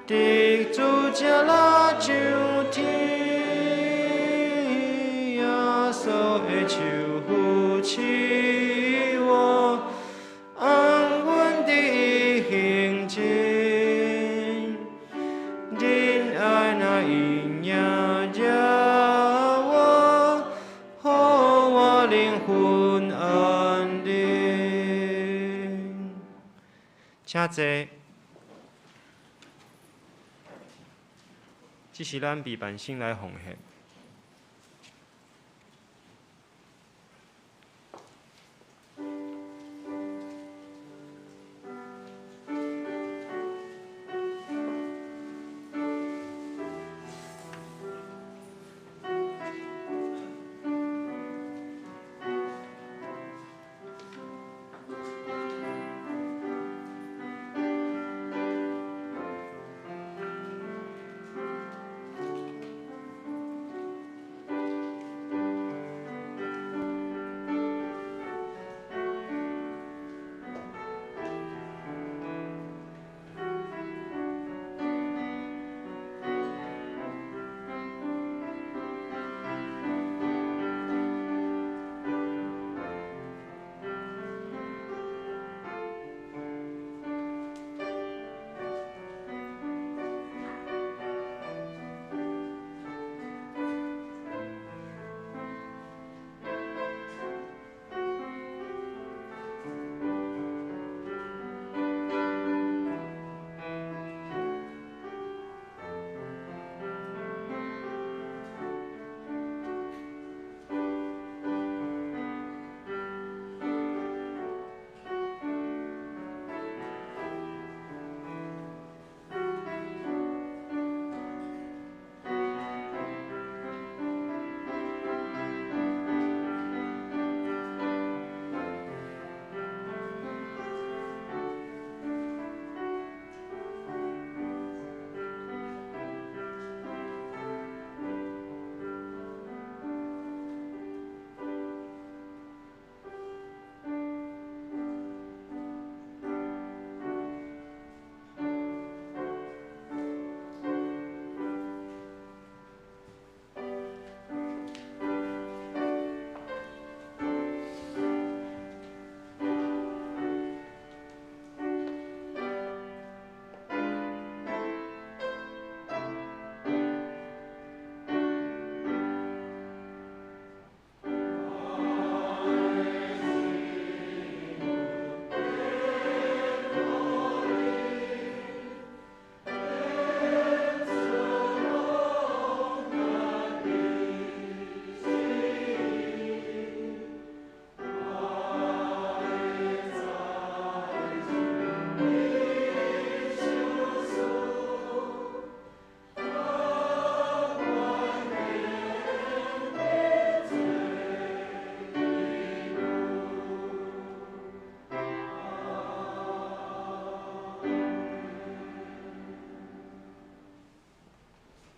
得主這來上天。耶穌的手扶持我，安穩佇伊胸前。仁愛若蔭影掠我，予我靈魂安寧。請坐。這是咱未辦先來奉獻。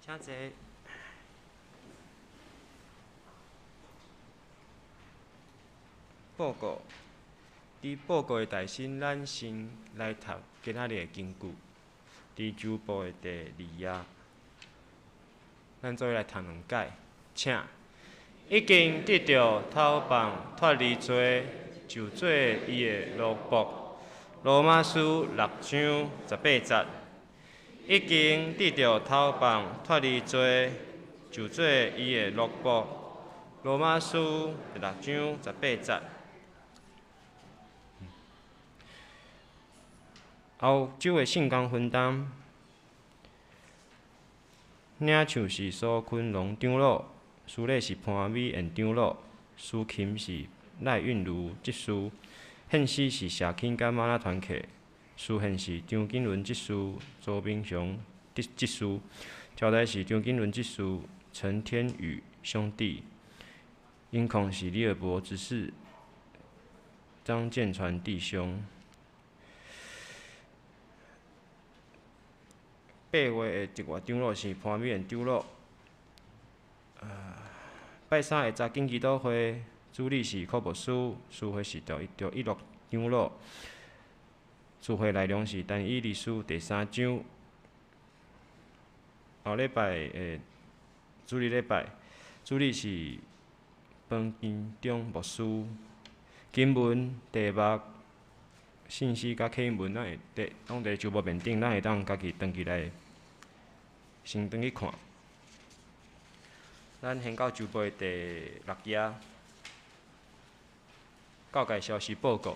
請坐。報告，佇報告的大先，咱先來讀今仔日的經句，佇周報的第二頁，咱做伙來讀兩擺，請。已經得著偷放脫離罪，就做伊的奴僕。羅馬書六章十八節。已經得著偷放脫離罪，就做伊的奴僕。羅馬書六章十八節。歐洲的聖工分擔，領袖是蘇坤龍長老，司禮是潘美燕長老，司琴是賴韻如執事，獻詩是謝慶佮馬拉團契，司獻是張景倫執事，周明雄執事，招待是張景倫執事，陳天宇兄弟，音控是李爾博執事，張建傳弟兄。八月的值月長老是潘美燕長老。拜三的查經祈禱會，主理是柯牧師，司會是赵一樂長老。聚會內容是但以理書第三章。後禮拜的主日禮拜，主理是彭金忠牧師。經文題目、信息佮啟文，咱會佇攏佇周報面頂，咱會當家己轉去來，先轉去看。咱先到周報的第六頁，教界消息報告。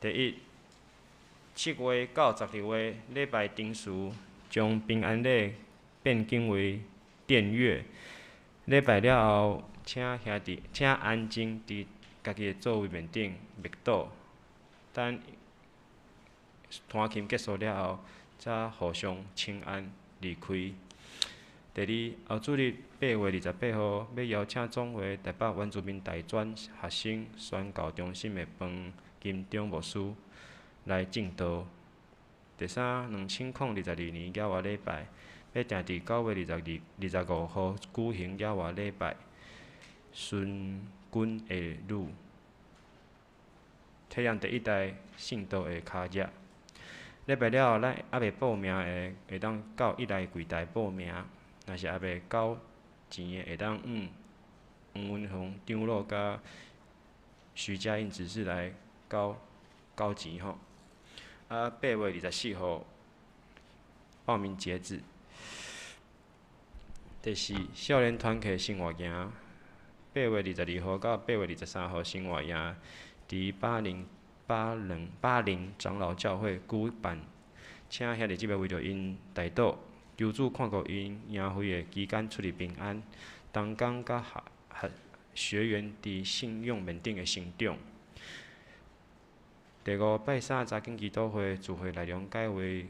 第一，7月到12月禮拜定時，將平安禮變更為殿樂。禮拜了後，請兄弟，請安靜佇家己的座位面頂默禱。等彈琴結束了後，才互相請安離開。第二，後主日8月28號，欲邀請總會台北原住民大專學生宣教中心的彭金忠牧師來證道。第三，2022年野外禮拜，欲定佇9月22、25號舉行野外禮拜，巡軍的女，體驗第一代聖道的跤跡。禮拜了後，咱猶未報名的，會當到一內櫃台報名。若是猶未交錢的，會當黃文宏長老佮徐嘉應執事來交交錢吼。8月24號報名截止。第四，少年團契生活營，8月22號到8月23號生活營，佇八零八零八零長老教會舉辦，請兄弟姊妹為著𪜶代禱，求主看顧𪜶營會的期間出入平安，同工佮學學學員佇信仰面頂的成長。第五，拜三查經祈禱會聚會內容改為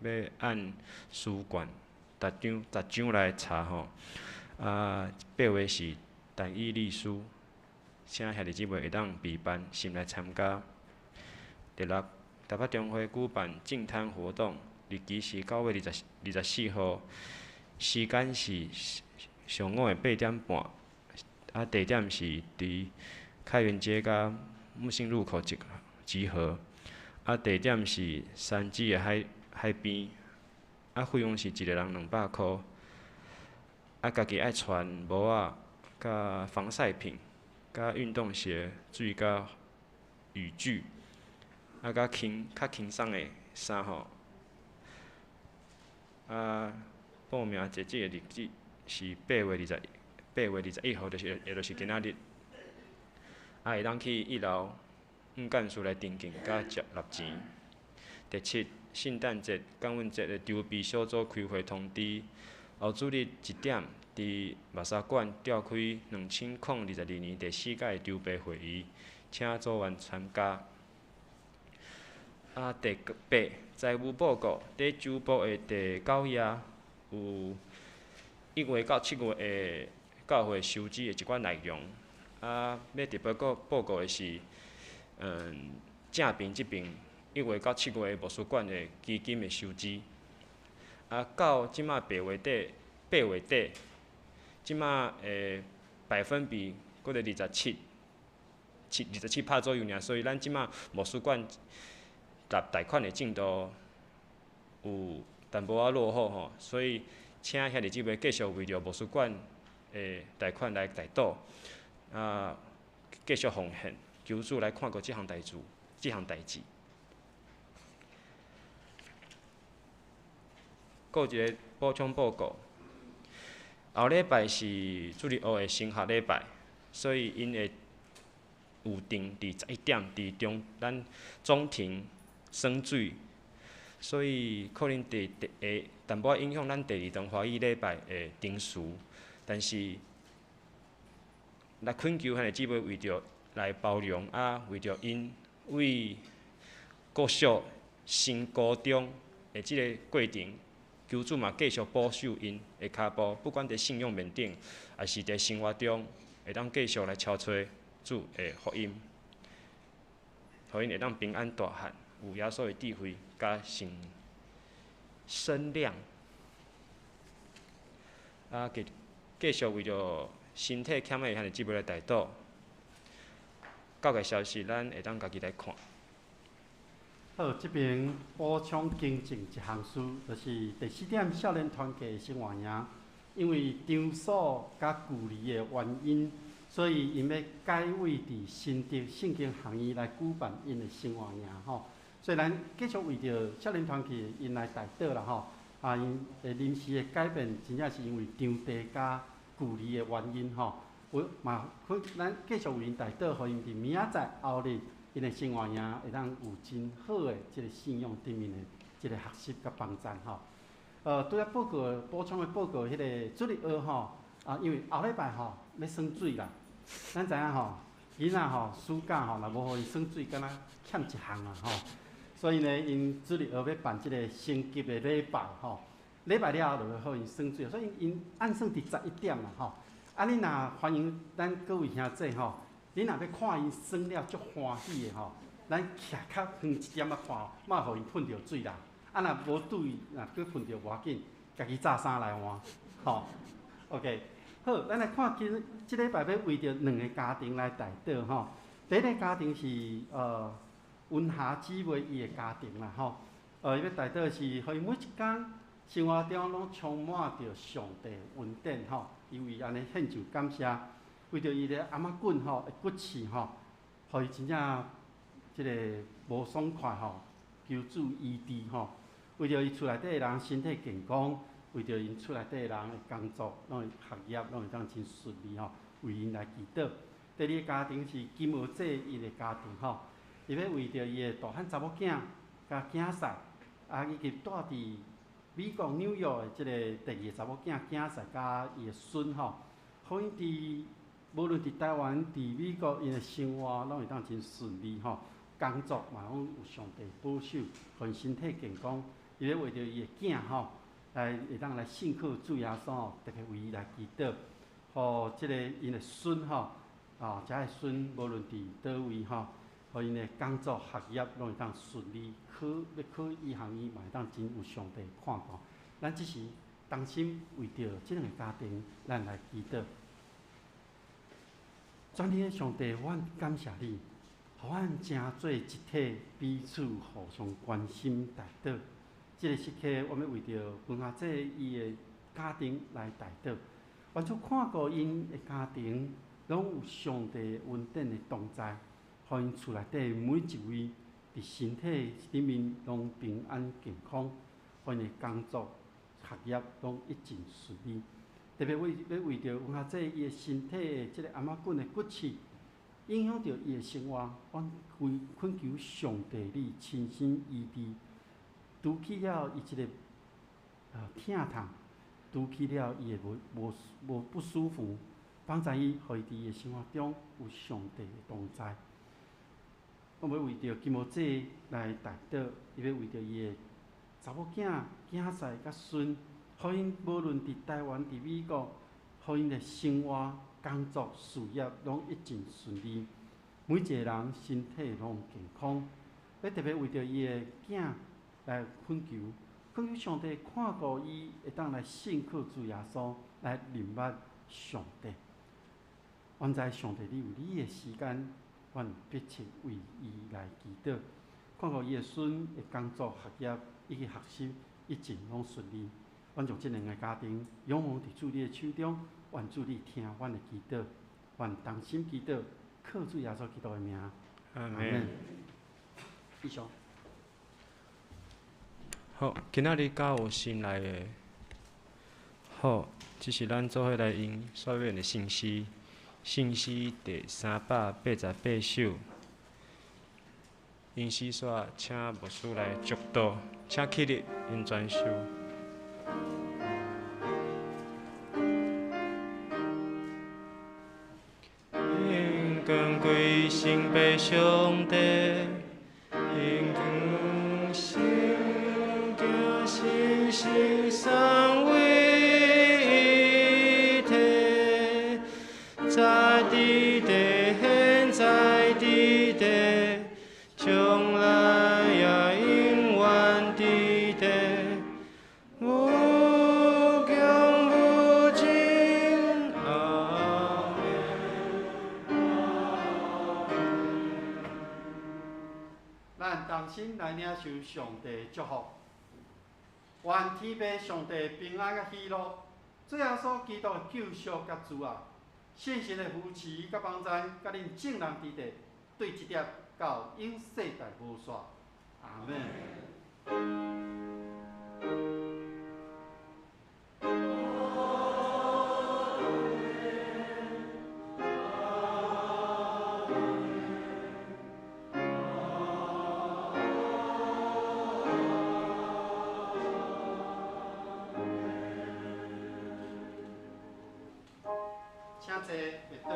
欲按書卷逐章逐章來查吼。八月是但以理書，請兄弟姊妹會當備辦心來參加。第六，台北中會舉辦淨灘活動，日期是9月24號，時間是上午的8點半，地點是佇開元街佮木星路口集集合，地點是三芝的海海邊，費用是一个人200箍，家己愛穿帽仔、佮防曬品、佮運動鞋、水佮雨具，佮輕較輕鬆的衫吼。報名截止的日子是8月21號，就是也就是今仔日。會當去一樓黃幹事來登記佮繳納錢。第七，聖誕節、感恩節的籌備小組開會通知，後主日1點，佇馬沙館召開2022年第四屆籌備會議，請組員參加。第八，財務報告，佇周報的第九頁有1月到7月的教會收支的一寡內容。欲特別閣報告的是，正邊這邊1月到7月牧師館的基金的收支。啊，到這馬8月底，這馬的百分比閣咧二十七，七二十七趴左右爾，所以咱這馬牧師館納貸款的進度有淡薄仔落後吼，所以請兄弟姊妹繼續為著牧師館的貸款來代禱，啊，繼續奉獻，求主來看顧這項代誌，這項代誌。閣一个補充報告，後禮拜是主日學的升學禮拜，所以𪜶會有定佇11點佇中咱中庭耍水，所以可能佇第會淡薄仔影響咱第二頓華語禮拜的定時，但是來懇求兄弟姊妹為著來包容啊，為著𪜶為國小升高中的這个過程。求主嘛，繼續保守𪜶的跤步，不管佇信仰面頂，抑是佇生活中，會當繼續來敲揣主的福音，予𪜶會當平安大漢，有耶穌的智慧佮身身量。啊，繼繼續為著身體欠的兄弟姊妹來代禱。到個消息，咱會當家己來看。好，這邊補充更正一項事，就是第四點少年團契生活營，因為場所佮距離的原因，所以𪜶欲改位佇新竹聖經學院來舉辦𪜶的生活營吼。所以咱繼續為著少年團契𪜶來代禱啦吼。啊，𪜶的臨時的改變，真正是因為場地佮距離的原因吼。有嘛，咱繼續為𪜶代禱，予𪜶佇明仔載後日。𪜶的生活營會當有真好的這个信仰頂面的這个學習佮幫助吼。拄才報告補充的報告，彼个主日學吼，啊，因為後禮拜吼欲耍水啦，咱知影吼，囡仔吼暑假吼，若無予𪜶耍水，敢若欠一項啊吼。所以呢，𪜶主日學欲辦這个升級的禮拜吼，禮拜了後就會予𪜶耍水，所以𪜶按算佇11點啦吼。啊，你若歡迎咱各位兄弟吼。你若欲看𪜶耍了足歡喜的吼，咱徛較遠一點仔看，莫予𪜶噴著水啦。啊，若無注意，若閣噴著無要緊，家己紮衫來換，吼。OK，好，咱來看今這禮拜欲為著兩个家庭來代禱吼。第一个家庭是溫霞姊妹伊的家庭啦吼。伊欲代禱是，予伊每一工生活中攏充滿著上帝恩典吼，伊為按呢獻上感謝。為著伊个頷仔骨吼的骨刺吼，予伊真正這个無爽快吼，求主醫治吼。為著伊厝內底的人身體健康，為著𪜶厝內底的人的工作，攏會學業攏會當真順利吼，為𪜶來祈禱。第二个家庭是金娥姐伊的家庭吼，伊欲為著伊的大漢查某囝佮囝婿，啊以及住佇美國紐約的這个第二个查某囝囝婿佮伊的孫吼，予𪜶佇無論佇台灣、佇美國，𪜶的生活攏會當真順利吼，工作嘛攏有上帝保守，予𪜶身體健康。伊咧為著伊的囝吼，來會當來信靠主耶穌吼，特別為伊來祈禱，予這个𪜶的孫吼，啊，遮的孫無論佇佗位吼，予𪜶的工作學業攏會當順利，考欲考醫學院嘛會當真有上帝看顧。咱這時同心為著這兩个家庭，咱來祈禱。全能的上帝，阮感謝你，予阮成做一體，彼此互相關心代禱。這个時刻，我欲為著文華姐伊的家庭來代禱。願主看顧𪜶的家庭，攏有上帝恩典的同在，予𪜶厝內底每一位佇身體頂面攏平安健康，予𪜶的工作、學業攏一盡順利。特別為欲為著文華姐伊的身體的這个頷仔骨的骨刺，影響著伊的生活，阮規懇求上帝你親身醫治，除去了伊這个疼痛，除去了伊的無無無不舒服，幫助伊，予伊佇伊的生活中有上帝的同在。我欲為著金毛姐來代禱，伊欲為著伊的查某囝、囝婿佮孫。予𪜶無論佇台灣、佇美國，予𪜶的生活、工作、事業攏一盡順利，每一個人身體攏健康。欲特別為著伊的囝來懇求，恳求上帝看顾伊，會當來信靠主耶穌，來認捌上帝。阮知上帝你有你的時間，阮迫切為伊來祈禱，看顧伊的孫的工作、學業以及學習一切攏順利。阮將這兩个家庭仰望佇主你的手中，願主你聽阮的祈禱，阮同心祈禱，靠主耶穌基督的名。阿們。以上。好，今仔日較有心內的，好，這是咱做伙來用刷面的聖詩，聖詩第388首。用詩刷，請牧師來祝禱，請起立，用專守。榮光歸聖父上帝，榮光聖子神聖三位一體，在佇地，現在佇地，將來也永遠佇地，無窮無盡。阿們。咱同心來領受上帝祝福，願天父上帝平安佮喜樂，主耶穌基督的救贖佮慈愛，聖神的扶持佮幫贊，佮恁眾人佇地，對這粒到永世代無煞。阿們。請坐，會倒。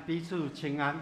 彼此請安。